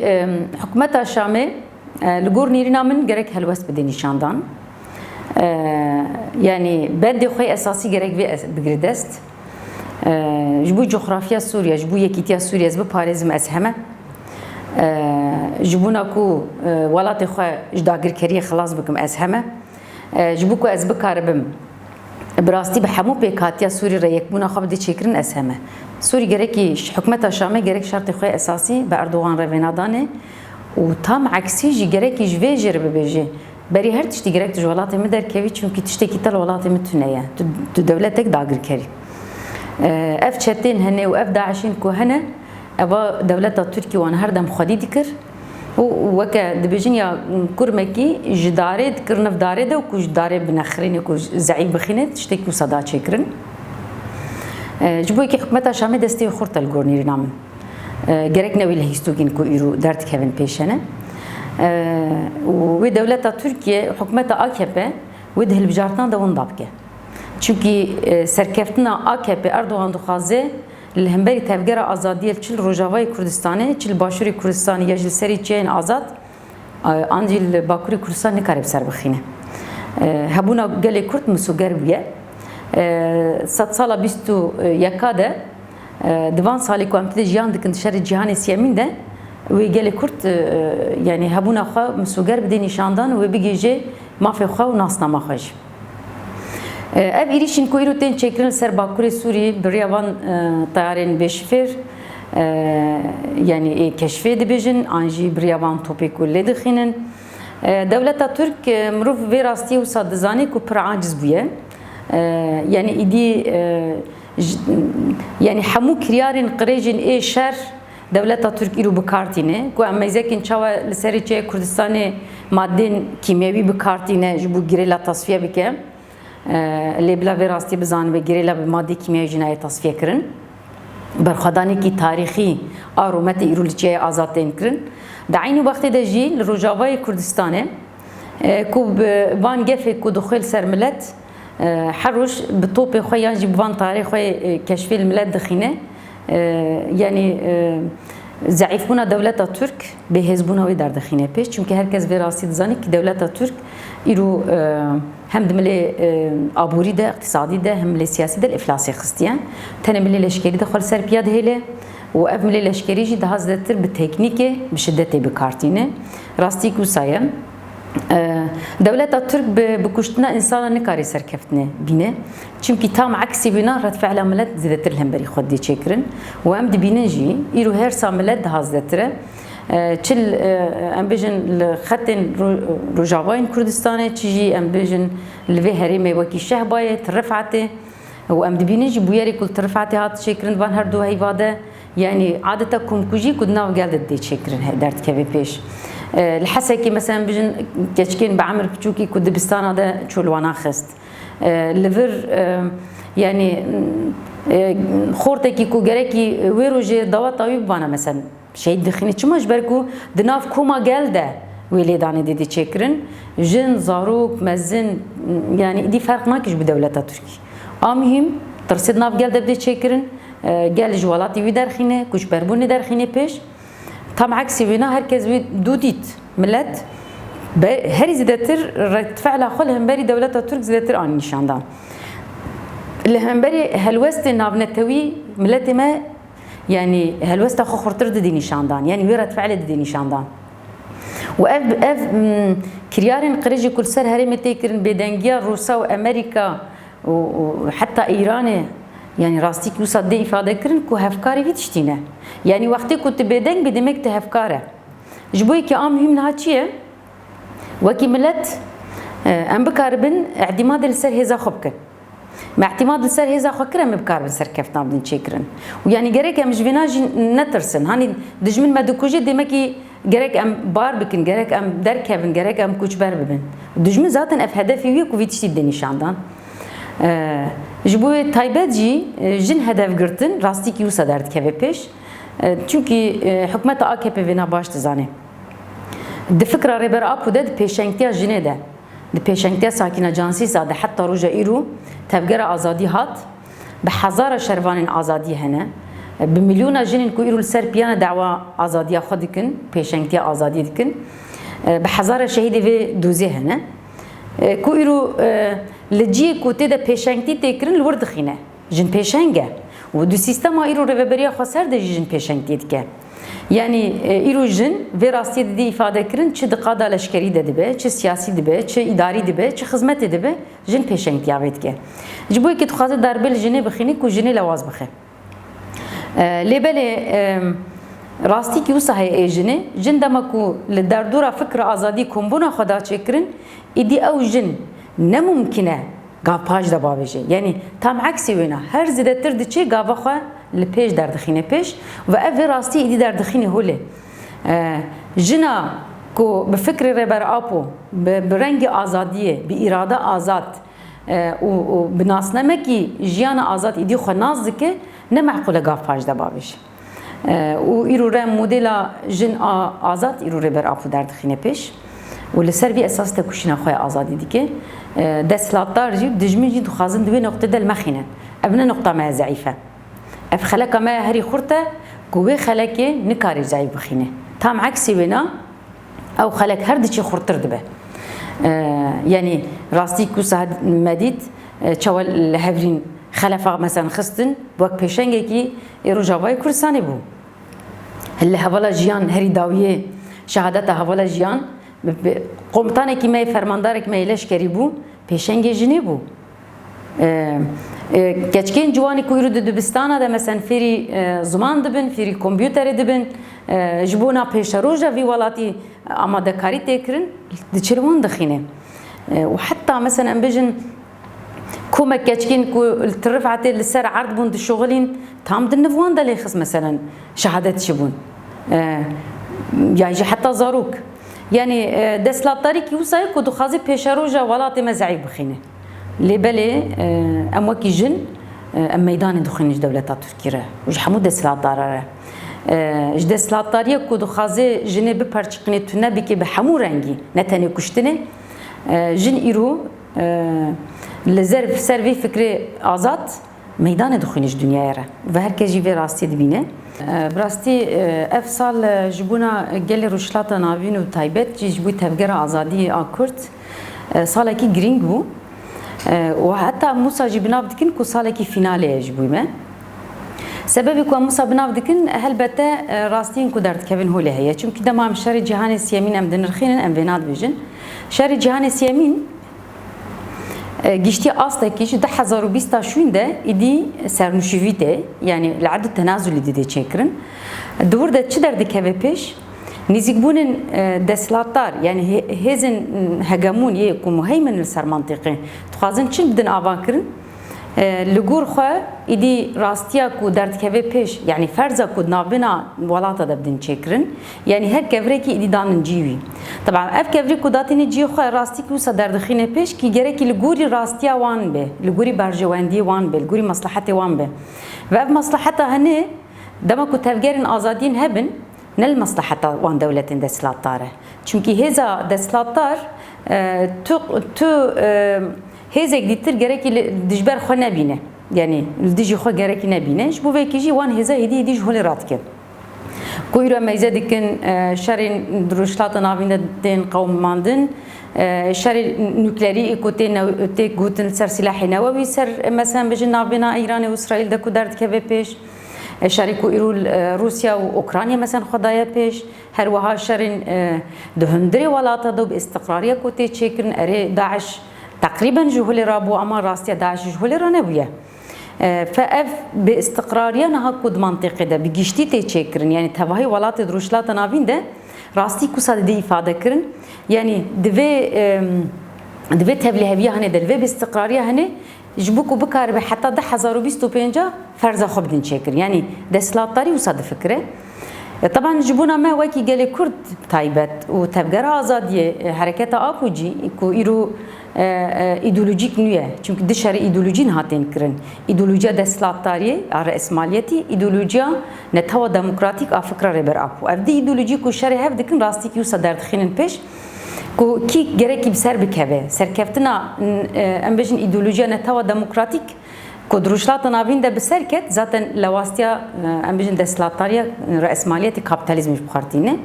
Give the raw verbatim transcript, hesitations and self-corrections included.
Em, Hikûmeta Şamê, e, li gor nêrîna min gerek helwest bide nîşandan. E, yanî bendê xwe esasî gerek vê es-, bigire dest. E, ji bo coxrafiya Sûriye, ji bo yekîtiya Sûriye ez biparêzim, ez heme. E, ji bona ku, e, welatê xwe ji dagirkeriyê xilas bikim, ez heme. E, ji bo ku ez bikaribim bi rastî bi hemû pêkhatiya Sûrî re yekbûna xwe bidê çêkirin, ez heme. Sûrî gerekî ş-, hikûmeta Şamê gerek şertê xwe esasî bi Erdogan re vêna danê û tam eksî jî gerekî ji vê jê re bibêje, berî her tiştî gerek tu ji welatê min derkevî, çimkî tiştekî te li welatê min tune ye. Tu, tu dewletek dagirkerî. E, ev çetên hene û ev DAIŞ'ên ku hene, eva dewleta Tirkî wan her dem xwedî dikir. Û weke dibêjin ya kurmekî ji darê dikirine darê de û ku ji darê binexirîne ku zeîf bixîne, tiştekî wisa da çêkirin. E, ji bo yekê hikûmeta Şamê destê xurt e li gor nêrîna min. E, gerek ne wî lehîstokên ku îro derdikevin pêş hene. E, û wê dewleta Tirkiye, hikûmeta A K P wê di hilbijartinan de winda bike. Çimkî, e, serkeftina A K P Erdogan dixwaze li hemberî tevgera azadiyê çi li Rojavayê Kurdistanê, çi li Başûrê Kurdistanê ya jî li serê çiyayên azad, e, an jî li Bakurê Kurdistan nikare bi ser bixîne. E, hebûna gelê Kurd misoger bûye. E, sedsala bîst û yeka de, e, di van salê ku em tê de jiyan dikin di şerê cîhanê siyemîn de, wê gelê Kurd, e, yanî hebûna xwe misoger bidê nîşandan û wê bigihêje mafê xwe û nasnama xwe jî. E, ev êrîşên ku îro tên çêkirin li ser Bakurê Sûrî, bi riya van, e, teyarên bêşifêr, e, yanî ê keşfê dibêjin, an jî bi riya van topê ku lê dixînin. E, dewleta Tirk, e, mirov vê rastiyê wisa dizane ku pir aciz bûye. E, yanî îdî, e, ji, yanî hemû kiryarên qirêjên ê şer dewleta Tirk îro bi kar tîne. Ku em meyzekên çawa li serê çiyayê Kurdistanê madên kîmyewî bi kar tîne ji bo girêla tasfiye bike. E, lê bila vê rastî bizanibe, girêla bi madê kîmyewî jî nayê tasfiye kirin. Berxwedanekî tarîxî a rûmetê îro li çiyayê azad tên kirin. Di eynî wextê de jî li Rojavayê Kurdistanê, e, ku bi van gefê ku dixwe li ser milet, e, her roj bi topê xwe yan jî bi van tarê xwe, e, keşfê li milet dixîne. E, yanî, e, zeîfbûna dewleta Tirk bêhêzbûna wê derdixîne pêş. Çimkî her kes vê rastî dizane ku dewleta Tirk îro, e, hem di milê, e, aborî de, iqtîsadî de, hem milê siyasî de li îflasê xistiye. Tenê milê leşkerî de xwe li ser piya dihêle û ev milê leşkerî jî daha zêdetir bi teknîkê, bi şidetê bi kar tîne. Rastî ku wisa ye. E, dewleta Tirk bi, bi kuştina însana nikare serkeftinê bîne. Çimkî tam eksî wîna redfe'la milet zêdetir li hemberî xwe dê çêkirin. Û em dibînin jî, îro hersa milet daha zêdetir e. E, çi li, e, em bêjin li xetên ro-, rojavayên Kurdistanê, çi jî em bêjin li vê herêmê wekî Şehbayê, Ti Rifetê. Û em dibînin jî bûyerê ku li Ti Rifetê hat çêkirin di van her du heyva de, yanî adeta komkujî ku di nav gel de dê çêkirin he, derdikeve pêş. E, li Hesekê mesela em bêjin keçikên bi emir piçûkî ku dibistana de çû li wana xist. E, li vir, e, yanî, e, xortekî ku gerekî wê rojê daweta wî bibana mesela şehîd dixîne. Çima? Ji ber ku di nav koma gel de wê lêdanê dê dê çêkirin. Jin, zarok, mezin, yanî îdî ferq nake ji bo dewleta Tirkî. A muhîm, tirsê di nav gel de bidê çêkirin, e, gel ji welatê wî derxîne, koçberbûnê derxîne pêş. Tam eksî wêna her kes wê dû dît. Milet be-, herî zêdetir redfe'la xwe li hemberî dewleta Tirk zêdetir anî nîşandan. Li hemberî helwestê navnetewî miletê me, yanî helwesta xwe xurtir didî nîşandan, yanî wê redfe'lê didî nîşandan. Û ev, ev, m, kiryarên qirêjê ku li ser herêmê tê kirin, bêdengiya Rûsa û Amerîka û, û heta Îranê, yanî rastî ku wisa dê îfade kirin ku hevkarê vî tiştî ne. Yanî wextê ku tu bêdeng bî, demek tu hevkar e. Ji bo yekê a muhîm niha çi ye? Wekî milet, e, em bikaribin îtîmadê li ser hêza xwe bikin. Me îtîmad li ser hêza xwe kir, em ê bikaribin serkeftina bidin çêkirin. Û yanî gerek em ji vêna jî netirsin. Hanî dijmin me dikuje, demekî gerek em bar bikin, gerek em derkevin, gerek em koçber bibin. Dijmin zaten ev hedefê wî ye ku vî tiştî bide nîşandan. E, ji bo wê taybet jî, e, jin hedef girtin, rastîkî wisa derdikeve pêş. E, çimkî, e, hikûmeta A K P vêna baş dizane. Di fikra Rêber Apo de, di pêşengtiya jinê de, di pêşengtiya Sakîna Cansîsa de heta roja îro tevgera azadî hat, bi hezara şervanên azadiyê hene. Bi milyona jinên ku îro li ser piyana dawa azadiya xwe dikin, pêşengtiya azadiyê dikin, e, bi hezara şehîdê vê dozê hene. E, ku îro, e, li cihê ku tê de pêşengtî tê kirin li wir dixîne. Jin pêşeng e. Û di sîstema îro rêveberiya xweser de jî jin pêşengtiyê dike. Yanî, e, îro jin vê rastiyê didê îfade kirin, çi di qada leşkerî de dibe, çi siyasî dibe, çi îdarî dibe, çi xizmetê dibe, jin pêşengtiya vê dike. Ji bo yekê dixwaze darbê li jinê bixîne ku jinê lewaz bixe. E, lê belê, e, rastîkî wisa heye ê jinê, jin dema ku li derdora fikra azadî kombûna xwe da çêkirin, îdî ew jin ne mumkin e gavpaş de bavêje. Yanî tam eksê wêna, her zêdetir diçê gava xwe li pêş derdixîne pêş ve ev vê rastî îdî derdixîne holê. E, jina ku bi fikrê Rêber Apo, bi, bi rengê azadiyê, bi îrada azad, e, û, û bi nasnamekî jiyana azad îdî xwe nas dike, ne meqûl e gavpaş de bavêje. E, û îro re modela jin a azad îro Rêber Apo derdixîne pêş û li ser vî esas têkoşîna xwe ya azadî dike. E, desthilatdar jî, dijmin jî dixwazin di wê noqtê de li me xînin. Ev ne noqta me ya zeîf e. Ev xeleka me ya herî xurt e ku wê xelekê nikarî zeîf bixîne. Tam eksê wêna, ew xelek her diçe xurtir dibe. E, yanî rastî ku saet me dît, e, çawa li hevrîn xelefa, meselen, xistin, wek pêşengekî ê Rojavayê Kurdistanê bû. Li hevala jiyan herî dawiyê şehadeta hevala jiyan, bi, bi, komutanekî me yê, fermandarekî me yê leşkerî bû, pêşengê jinê bû. E, e, keçikên ciwanê ku îro di dibistana de, meselen, fêrî, e, ziman dibin, fêrî kompûterê dibin, e, ji bona pêşeroja vî welatî amadekarî tê kirin, diçe li wan dixîne. E, û heta, meselen, em bêjin, komek keçikên ku li Tirifetê li ser erd bûn dişuxilîn, tam di nav wan de lê xist, meselen, şehadet çi bûn. E, ya jî heta zarok. Yanî, e, desthilatdarîkî wisa ye ku dixwaze pêşeroja welatê me zeîf bixîne. Lê belê, e, em wekî jin, e, em meydanê dixwînin ji dewleta Tirkî re û ji hemû desthilatdara re. E, ji desthilatdariyek ku dixwaze jinê biperçiqîne, tune bike bi hemû rengî, ne tenê kuştinê, e, jin îro, e, li zer-, ser vê fikrê azad meydanê dixwîne ji dinyayê re. Ve her kes jî vê rastiyê dibîne. E, bi rastî, e, ev sal, e, ji bona gelê Rojhilata Navîn û taybet jî ji bo tevgera azadiyê a Kurd, e, salekî girîng bû. E, û heta em wisa jî bi nav dikin ku salekî fînale ye ji bo me. Sebebê ku em wisa bi nav dikin, helbete, e, rastiyên ku derdikevin holê heye. Çimkî dema em şerê cîhanê siyemîn em dinirxînin, em vê nadibêjin. Şerê cîhanê siyemîn, e, giştî astekî ji du hezar û bîst a şûn de îdî sernûşivî tê, yanî li erdî tenazulî didê çêkirin. Di wir de çi derdikeve pêş? Nêzîkbûnên, e, desthilatdar, yanî hê-, hêzên hegemûn yê ku muheymin li ser mentiqê dixwazin çi bidin avakirin? E, li gor xwe îdî rastiya ku derdikeve pêş, yanî ferza ku di navbêna welata de bidin çêkirin, yanî her kevrekî îdî danin cî wî. Teban ev kevrê ku datîne cî xwe, rastî ku wisa derdixîne pêş, kî gerekî li gorî rastiya wan be, li gorî berjewendiyê wan be, li gorî maslahetê wan be. Ve ev maslaheta hene, dema ku tevgerên azadiyên hebin, ne li maslaheta wan dewletên desthilatdar e. Çimkî hêza desthilatdar, e, tu, tu, e, hêzek dîtir gerekî li dijber xwe nebîne. Yanî li dijî xwe gerekî nebîne. Ji bo vê yekê jî wan hêza hêdî hêdî ji holê radike. Ku îro em meyze dikin, e, şerên di Rojhilata Navîn de tên qewimandin, e, şerê nuklerî ku tê new-, tê gotin ser sîlahê newewî, ser, e, mesela bêjin navbêna Îranê û Îsraîl de ku derdikeve pêş. E, şerê ku îro, e, Rûsya û Ukrayna, mesela, xwe daye pêş. Her wiha şerên, e, di hundirê welata de û bi îstiqrariya ku tê çêkirin, erê, DAIŞ teqrîben ji holê rabû, ama rastiya DAIŞ ji holê ranebûye. E, fe ev bi îstiqrariya niha ku di mentiqê de bi giştî tê çêkirin, yanî tevahî welatê di Rojhilata Navîn de rastî kusa didê îfade kirin. Yanî di vê, e, di vê tevlîheviya hene de, li vê bi îstiqrariya hene, ji bo ku bikaribe heta du hezar û bîst û pênc ferza xwe bidin çêkir. Yanî desthilatdarî wisa difikire. E, teban ji bona me wekî gelê Kurd taybet û tevgera azadiyê, e, hereketa Apo jî ku îro, e, e, îdeolojîk nûye. Çimkî du şerê îdeolojî niha tên kirin. Îdeolojiya desthilatdariyê a resmaliyetî, îdeolojiya netewa demokratîk a fikra Rêber Apo. Ev du îdeolojî ku şerê hev dikin, rastîkî wisa derdixînin pêş. Ku kî gerekî bi ser bikeve. Serkeftina, n-, e, em bêjin îdeolojiya netewa demokratîk, Ku di Rojhilata Navîn de bi ser ket, zaten lewastiya, e, em bijin desthilatdariya, e, reesmaliyetê kapitalizmê ji bi xwe re tîne.